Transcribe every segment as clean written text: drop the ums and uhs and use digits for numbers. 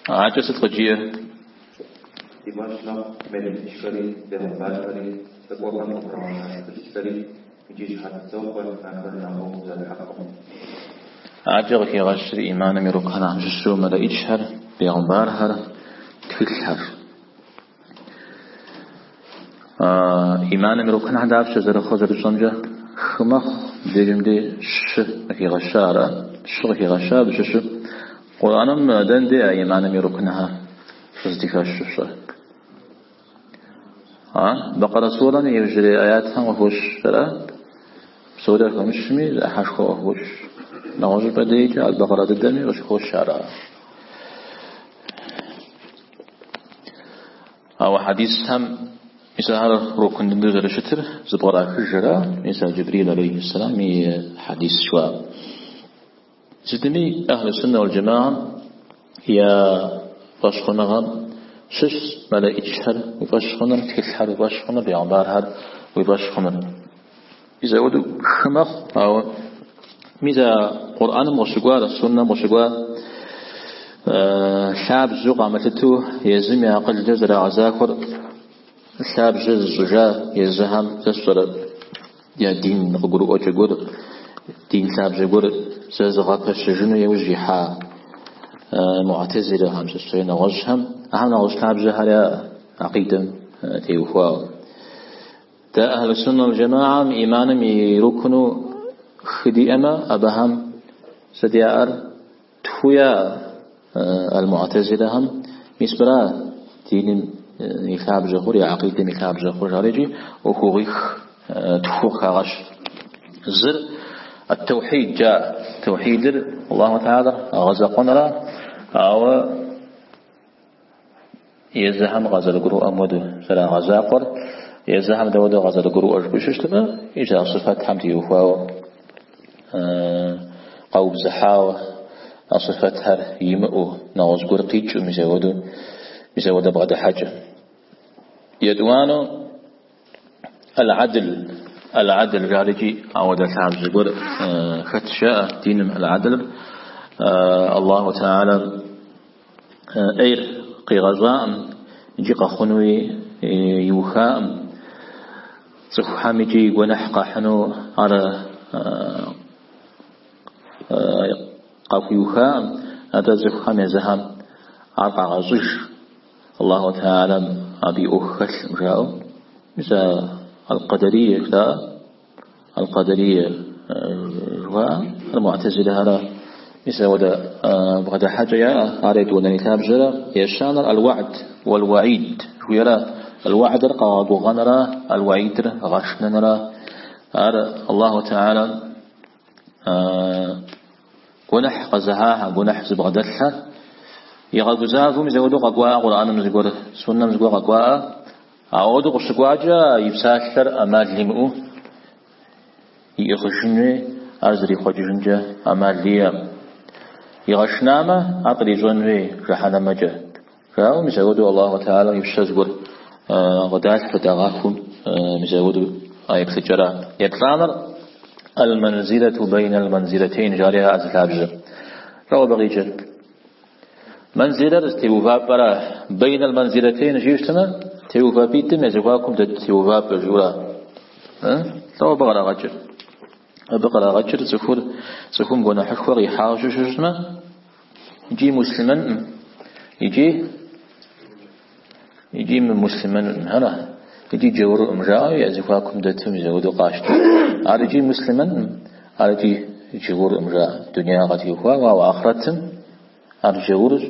Акӏэ сыт къыджиӏэр? Ди фӏэщ мэхъу мелыӏычхэри, бегъымбархэри, лӏыкӏуэхэм къыхурагъэхьа тхылъхэри икӏи щыхьэт дытохъуэ ахэр наӏуэу зэрыхьэкъым. Акӏэ къыхегъэщри иманым и рукнхэм щыщу мэлэӏичхэр, бегъымбархэр, тхылъхэр. Иманым и рукнхэр дапщэ зэрыхъур зэрытщӏэмкӏэ? Хы мэхъу, мыбдежым дей щы къыхигъэща ара? Щы къыхигъэща абы щыщу. Къурӏэным дэн дей а иманым и рукнхэр къыздыхэщыр фщӏэ? Бэкъэрэ сурэм и иужьрей аятхэм къыхощ, ара? Псори къыхэмыщми, зы ӏыхьэшхуэ къыхощ. Нэгъуэщӏыпӏэ дейкӏэ Аль-Бэкъэрэ дыдэми къыщыхощ ара. Ауэ хьэдисхэм мис ахэр рукн дыдэу зэрыщытыр зэпкърахыжрэ, мис а Джибрил алейхьэссэлам и хьэдис жыхуаӏэр. Сытми, Ахьлу Суннэ уал Джэмаам я фӏэщхъуныгъэм щыщщ мэлэӏичхэр уи фӏэщ хъуныр, тхылъхэр уи фӏэщ хъуныр, бегъымбархэр уи фӏэщ хъуныр. Мис апхуэдэу хы мэхъу, ауэ мис а Къурӏэным къыщыкӏуар, Суннэм къыщыкӏуар лъабжьэу къамылъытэу езым я акъылкӏэ зэрагъэзахуэр лъабжьэ зыщӏыжа езыхэм сэ сщӏэрэ я дин къыгурыӏуэкӏэ гуэр, дин лъабжьэ гуэр зэзыгъэпэщыжыну иужь ихьа муӏтэзилэхэм щыщ е нэгъуэщӏхэм, ахэм нэгъуэщӏ лъабжьэхэр яӏэ акъидэм теухуауэ. Дэ Ахьлу Суннэ уал Джэмаам иманым и рукну хы диӏэмэ, абыхэм сыт яӏэр? Тху яӏэ аль-муӏтэзилэхэм мис мыра диным и лъабжьэ хъур, я акъидэм и лъабжьэ хъур жари икӏи ӏуэхугъуих тху къыхагъэщ. Зыр ат-таухид жаӏэ. Таухидыр Аллаху Тэхьэлэр гъэзэкъуэнра, ауэ езыхэм къазэрыгурыӏуэм хуэдэу зэрагъэзакъуэр, езыхэм дауэдэу къазэрыгурыӏуэр жыпӏэу щытмэ, мис а сыфэтхэм теухуауэ къэубзыхьауэ, а сыфэтхэр имыӏэу, нэгъуэщӏ гуэр къикӏыу мис апхуэдэу, мис апхуэдэ бгъэдыхьэкӏэ. Етӏуанэу аль-адл, аль-адл жари икӏи ауэдэ лъабжьэ гуэр хэт жаӏэ диным аль-адлыр Аллаху Тэхьэлэ ӏейр къигъэщӏаӏым, икӏи къэхъунуи иухаӏым. Цӏыхухэм икӏи гуэныхь къахьыну ар къахуиухаӏым, атӏэ цӏыхухэм езыхэм ар къагъэщӏыж. Аллаху Тэхьэлэм абы и ӏуэху хэлъым жаӏэу. Мис а аль-Къадарие жаӏэ. Аль-Къадарие жыхуаӏэ, ар муӏтэзилэхэра. Мис апхуэдэ бгъэдыхьэкӏэ яӏэ, ар етӏуанэ и лъабжьэрэ. Ещанэр аль-уа'д уал-уаид жыхуиӏэра. Аль-уа'дыр къэгъэгугъэнра, аль-уаидыр гъэшынэнра. Ар Аллаху Тэхьэлэ гуэныхь къэзыхьахэр, гуэныхь зыбгъэдэлъхэр игъэгузавэу мис апхуэдэу къэкӏуаӏэ Къурӏэным зыгуэр, суннэм зыгуэр къэкӏуаӏэ. Ауэдэу къыщыкӏуакӏэ и псалъэр ӏэмал имыӏэу иӏыгъыжынуи, ар зэрихъуэкӏыжынкӏэ ӏэмал иӏэкъым. Игъэшынамэ, ар кърищӏэн хуей жыхьэнэмэкӏэ. Жаӏэу мис апхуэдэу Аллаху Тэхьэлэм и пщэ зыгуэр къыдалъхьэу, дагъэхуу мис апхуэдэу а еплъыкӏэра. Еплӏанэр аль-манзилату бейна аль-манзилатейн жари яӏэ зы лъабжьэ. Лӏо абы къикӏыр? Манзилэр теувапӏэра? Бейна аль-манзилатейн жиӏэу щытмэ, теувапӏитӏым я зэхуакум дэт теувапӏэ жиӏэура? Лӏо абы кърагъэкӏыр? Абы кърагъэкӏыр цӏыхур цӏыхум гуэныхьышхуэ къихьауэ щыщытмэ, икӏи муслъымэнкъым, икӏи икӏи мымуслъымэнкъым, ара? Икӏи джауркъым жаӏэу я зэхуакум дэтым мис апхуэдэу къащтэ. Ар икӏи муслъымэнкъым, ар икӏи джауркъым жаӏэ. Дунягъэ теухуауэ, ауэ ахърэтым ар джаурщ,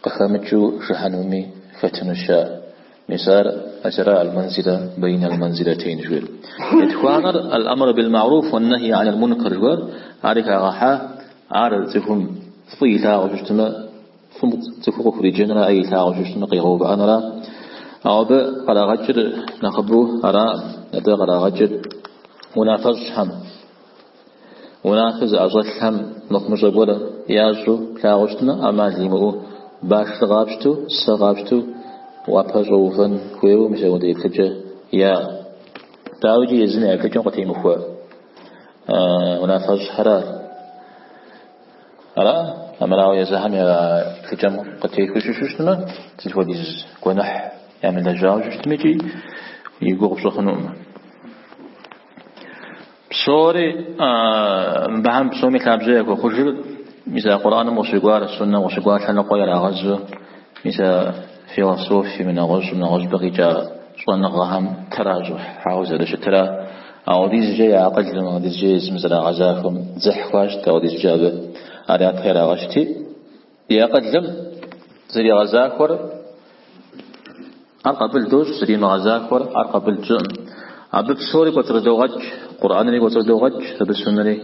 къыхэмыкӏыу жыхьэнмэми хэтынущ жаӏэ. Мис ар азыра аль-манзила бейна аль-манзилатейн жыхуиӏэр. Етхуанэр аль-амр бил-ма'руф уан-нахьи анил-мункар жыхуиӏэр, ари хагъэхьа, ар цӏыхум фӏы илъагъуу щытмэ, фӏым цӏыхур къыхуриджэнра, ӏей илъагъуу щытмэ къигъэувыӏэнра. Ауэ абы кърагъэкӏыр нэхъыбэу ара, атӏэ кърагъэкӏыр унафэщӏхэм. Унафэ зыӏэщӏэлъхэм мыхъумыщӏэ гуэр ящӏу плъагъуу щытмэ, ӏэмал имыӏэу башыр къапщтэу, сэ къапщтэу уапэщӏэувэн хуейуэ мис апхуэдэ еплъыкӏэ яӏэ. Дауикӏи езым я еплъыкӏэм къытемыхуэ унафэщӏхэрат. Ара? Амырауэ езыхэм я еплъыкӏэм къытехуэу щыщу щытмэ, сыт хуэдиз гуэныхь ямылэжьауэ щытми икӏи и гугъу пщӏы хъунукъым. Псори, мыбыхэм псоми лъабжьэ яхуэхъужыр, мис а Къурӏэным къыщыкӏуар, суннэм къыщыкӏуар лъэныкъуэ ирагъэзу, мис а философием, нэгъуэщӏым, нэгъуэщӏыбэ къикӏа щӏэныгъэхэм тращӏыхьауэ зэрыщытра, ауэдизкӏэ я акъылым, ауэдизкӏэ езым зэрагъэзахуэм дзыхь хуащӏт, ауэдизкӏэ абы ар япэ ирагъэщти, и акъылым зэригъэзахуэр ар къабыл дощӏ, зэримыгъэзахуэр ар къабыл тщӏыӏым. Абы псори кӏуэцӏрыдогъэкӏ, Къурӏэнри кӏуэцӏрыдогъэкӏ, абы суннэри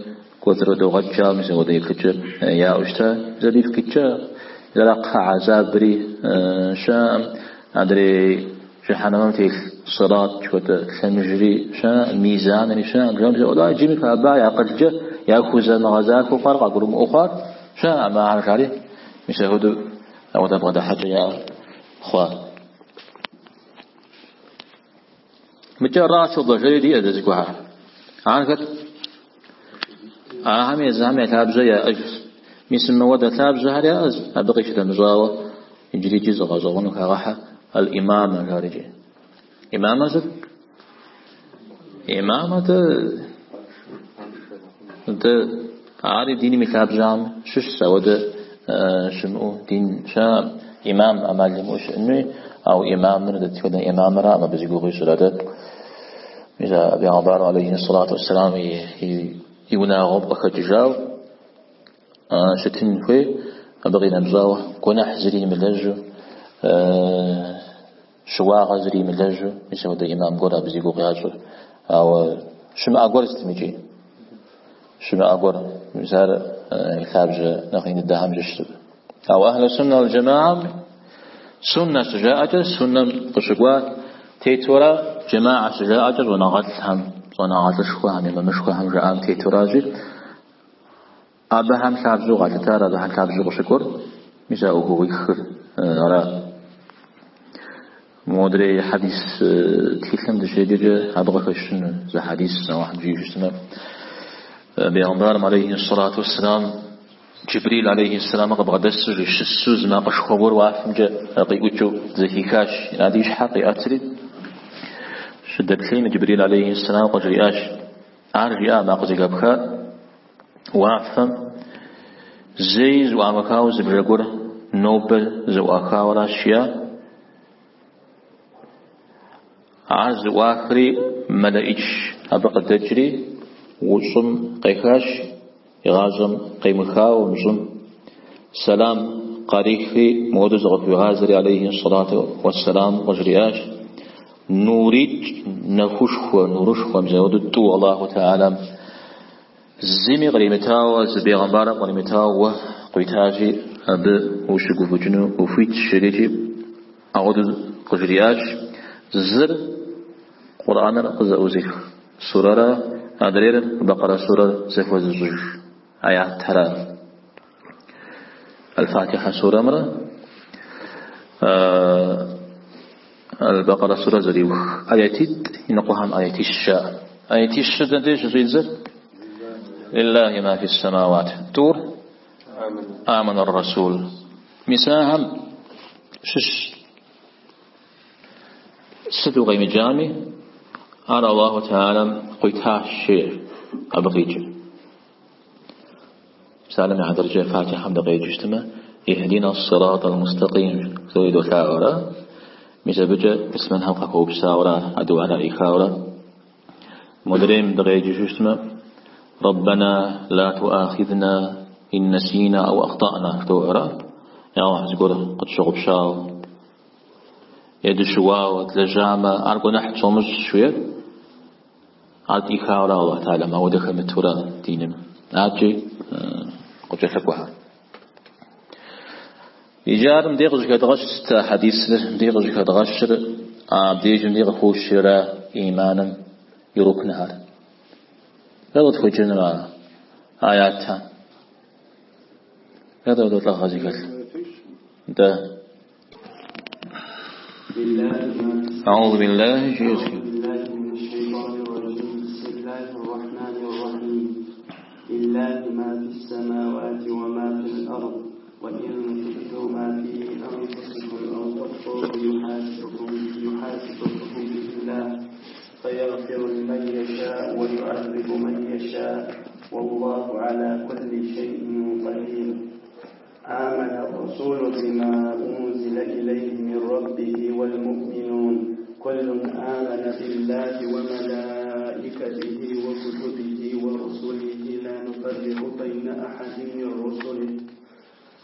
кӏуэцӏрыдогъэкӏ, ауэ мис апхуэдэ еплъыкӏэ яӏэу щыта. Абы ипкъ иткӏэ зэра кхъэ гӏэзабри щыӏэкъым, адрей жыхьэнэмэм телъ сырат жыхуэтӏэ лъэмыжри щыӏэкъым, мизанри щыӏэкъым. Жаӏэу мис апхуэдэ иджыми абы я акъылкӏэ яхузэмыгъэзахуэу хъуар, къагурымыӏуэу хъуар щыӏэкъым ахэр жари, мис апхуэдэу апхуэдэ бгъэдыхьэкӏэ яӏэ хъуа. Мыкӏэ рафидэ жери диӏэ дэ зыгуэрхэр. Ар хэт? Ахэм езыхэм я лъабжьэ яӏэжщ. Мис мыуэдэ лъабжьэхэр яӏэщ, абы къищынэмыщӏауэ иджыри икӏи зы гъэщӏэгъуэну хагъэхьэ аль-имамэ жари икӏи. Имамэ сыт? Имамэ дэ ари диным и лъабжьэхэм щыщщ, ауэдэ щымыӏэу дин щыӏэкъым. Имам ӏэмал имыӏэу щыӏэнуи, ауэ имамыр дэтхэнэ имамыракъым абы зи гугъу ищӏыр, атӏэ мис а бегъымбарым алейхи сэлату уэсселам и унагъуэм къыхэкӏыжауэ щытын хуей, абы къинэмыщӏауэ гуэныхь зыри имылэжьу, щыуагъэ зыри имылэжьу, мис апхуэдэ имам гуэр абы зи гугъу ящӏыр. Ауэ щымыӏэ гуэр сытым икӏи. Щымыӏэ гуэр, мис ар и лъабжьэ нэхъ ин дыдэхэм щыщщ. Ауэ ахьлу суннэ уал джэмаам суннэ щыжаӏэкӏэ, суннэм къыщыкӏуа тетура, джэмаа щыжаӏэкӏэ щӏэныгъэлӏхэм, щӏэныгъэлӏышхуэхэм, имамышхуэхэм жаӏам тетуращи, абыхэм лъабжьэу къалъытар, абыхэм лъабжьэу къыщыкӏуэр, мис а ӏуэхугъуихыр ара. Модрей хьэдис тхылъым дыщеджэкӏэ абы къыхэщыну зы хьэдис Алыхьым жиӏэу щытмэ, бегъымбарым алейхи сэлату уэсселам Джибрил алейхи сэлам къыбгъэдэсу щысу зы макъышхуэ гуэр уафэмкӏэ къиӏукӏыу зэхихащ. Итӏанэ и щхьэр къиӏэтри щыдэплъейм Джибрил алейхи сэлам къыжриӏащ. Ар жиӏа макъ зэхэпхар уафэм зэи зэӏуамыхауэ зы бжэ гуэр нобэ зэӏуахауэращ жиӏа. Ар зэӏуахри мэлэӏич абы къыдэкӏри щӏым къехащ, игъащӏэм къемыхауэ мы щӏым. Сэлам къарихри мыуэду зыкъыхуигъазэри алейхи сэлату уэсселам къыжриӏащ. Нуритӏ нэхушхуэ, нурышхуэ, мис ауэдэу тӏу Аллаху Тэхьэлам зыми къримытауэ, зы бегъымбарым къримытауэ уэ къуитащи, абы ущыгуфӏыкӏыну ухуитщ, жери ауэдэу къыжриӏащ. Зыр Къурӏэныр къызэӏузых сурэра, адрейр Бэкъэрэ сурэр зэхуэзыщӏыж аятхэра. Аль-Фатихьэ сурэмрэ Аль-Бэкъэрэ сурэр зэриух аятитӏ, иныкъуэхэм аятищ жаӏэ. Аятищыр дэнэ деж щыщӏидзэр? Лиллахи ма фис самауат. Тӏур Амана ар-Расул. Мис ахэм щыщ сыт укъемыджами, ар Аллаху Тэхьэлам къуитащ жеӏэ абы къикӏыр. Псалъэм и хьэтыркӏэ Фатихьэм дыкъеджэу щытмэ, Ихдина ас-сират аль-мустакъим жытӏэу долъаӏуэрэ, мис абыкӏэ муслъымэнхэм къахуэупсауэрэ, а дуар яӏихауэрэ. Модрейм дыкъеджэу щытмэ, Рэббэна ла туахидна ин насина ау ахта'на жыдоӏэрэ, я Алыхь зыгуэр къытщыгъупщауэ е дыщыуауэ длэжьамэ, ар гуэныхь тщомыщӏ жиӏэр. Ар тӏихауэрэ Аллахь Тэхьэлам ауэдэ хэмытурэ диным. Адэкӏи къыкӏэлъыкӏуэхэр. Иджы ар мыбдеж къыщӏыхэдгъэщ сыт а хьэдисыр, мыбдеж къыщӏыхэдгъэщыр абдежым дей къыхощрэ иманым и рукнхэр. Хэт къытхуеджэнур а аятхэр? Хэт апхуэдэ лӏыгъэ зыхэлъ? Нтӏэ. أعوذ بالله من الشيطان الرجيم. بسم الله الرحمن الرحيم. لله ما في السماوات وما في الأرض. وإن تبدوا ما في أنفسكم أو تخفوه يحاسبكم به الله، فيغفر لمن يشاء ويعذب من يشاء، والله على كل شيء قدير. آمن الرسول بما أنزل إليه من ربه والمؤمنون، كل آمن بالله وملائكته وكتبه ورسله لا نفرق بين أحد من رسله،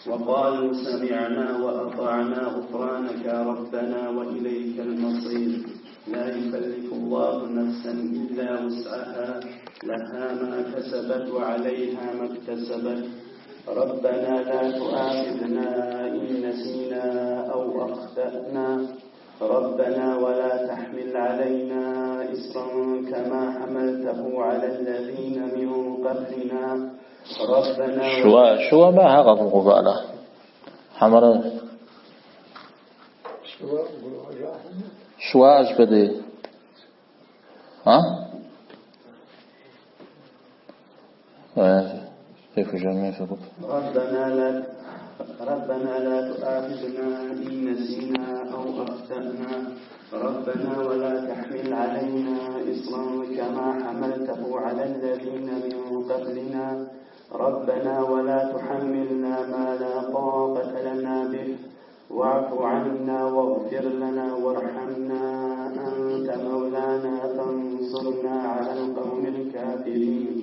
وقالوا سمعنا وأطعنا غفرانك ربنا وإليك المصير. لا يكلف الله نفسا إلا وسعها، لها ما كسبت وعليها ما اكتسبت. ربنا لا تؤاخذنا إن نسينا أو أخطأنا، ربنا ولا تحمل علينا إصرا كما حملته على الذين من قبلنا، ربنا شو ما هذا الغبالة حمر شو أجبدي ها كيف جميع فقط. ربنا لا تؤاخذنا إن نسينا أو أخطأنا، ربنا ولا تحمل علينا إصرا كما حملته على الذين من قبلنا، ربنا ولا تحملنا ما لا طاقة لنا به، واعف عنا واغفر لنا وارحمنا، أنت مولانا فانصرنا على القوم الكافرين.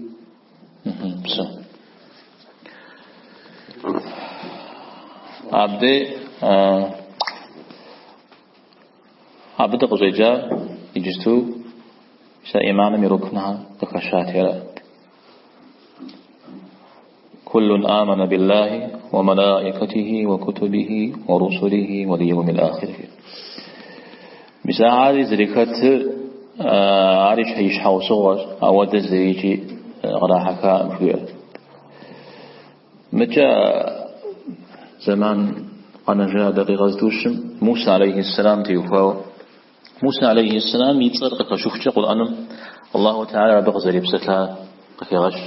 عبد قزيجا يجستو سإيمانا يركنها تخشاتها. كل آمن بالله وملائكته وكتبه ورسله واليوم الآخر. بساعة زريكت عارش هيش حوصور أو دزريجي غراحكا مشوير. متى زمان أنا جاء دقيقة دوشم موسى عليه السلام تيوفاو. موسى عليه السلام يتصدق كشوفش قرآن الله تعالى بغزري بسكا قفيغش.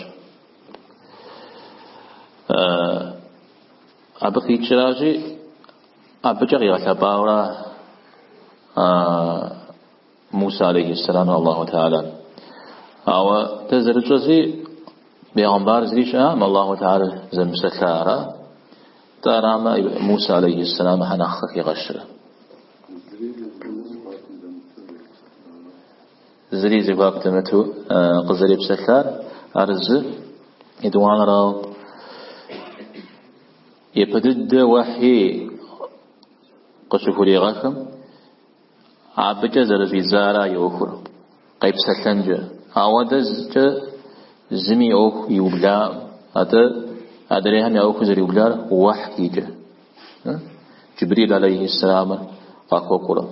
أبقي تشراجي أبجغي غتباورا موسى عليه السلام الله تعالى أو تزرجزي بيغمبار زريش الله تعالى زمسكارا ترى موسى عليه السلام حنخ غشرة زري زباب تمتو قزري بسكار أرز يدوان راو يبدد وحي قشفولي غاكم عبجة زرزي زارا يوخر قيب سلنجة عودز زمي أوخ يوبلا هذا أدريهم يأخذ زري يوبلا وحكيجة جبريل عليه السلام قاكوكولا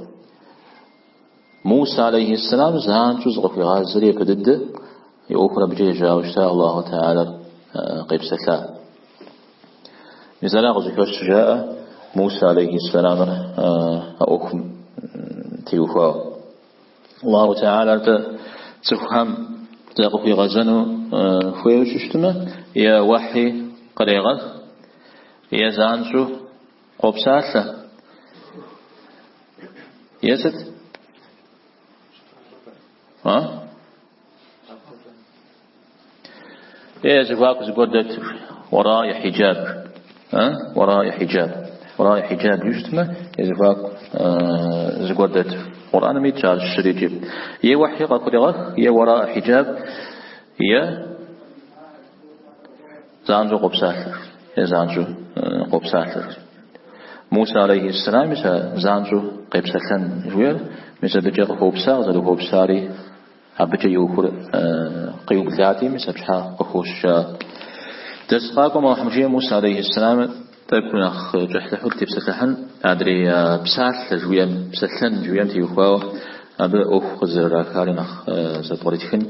موسى عليه السلام زان جزء في غازري يبدد يوخر بجي جاوشتا الله تعالى قيب سلا مثلا غزكوش جاء موسى عليه السلام أخم تيوفا الله تعالى تفهم تلاقوا في غزنو خويوش اشتما يا وحي قريغة يا زانشو قبساتة يا ست ها يا زفاق زقودت وراء حجاب ها وراء حجاب وراء حجاب يجتمع يزفاق زقودت قرآن ميتشار الشريجي يا وحي قريغة يا وراء حجاب يا زانجو قبساتر يا زانجو قبساتر موسى عليه السلام مثلا زانجو قبساتن جوير مثلا بجي قبسار زلو قبساري أبجي يوخر قيوب ذاتي مثلا بشحا قخوش تسقاكم رحمة موسى عليه السلام تكون أخ جحل حلتي بسلحن أدري بسات جويم بسلحن جويم تيوخوا أبا أخ زراكارين أخ زطورتخن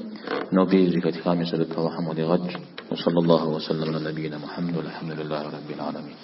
نبي زكاة خامسة الله محمد غج وصلى الله وسلم على نبينا محمد والحمد لله رب العالمين.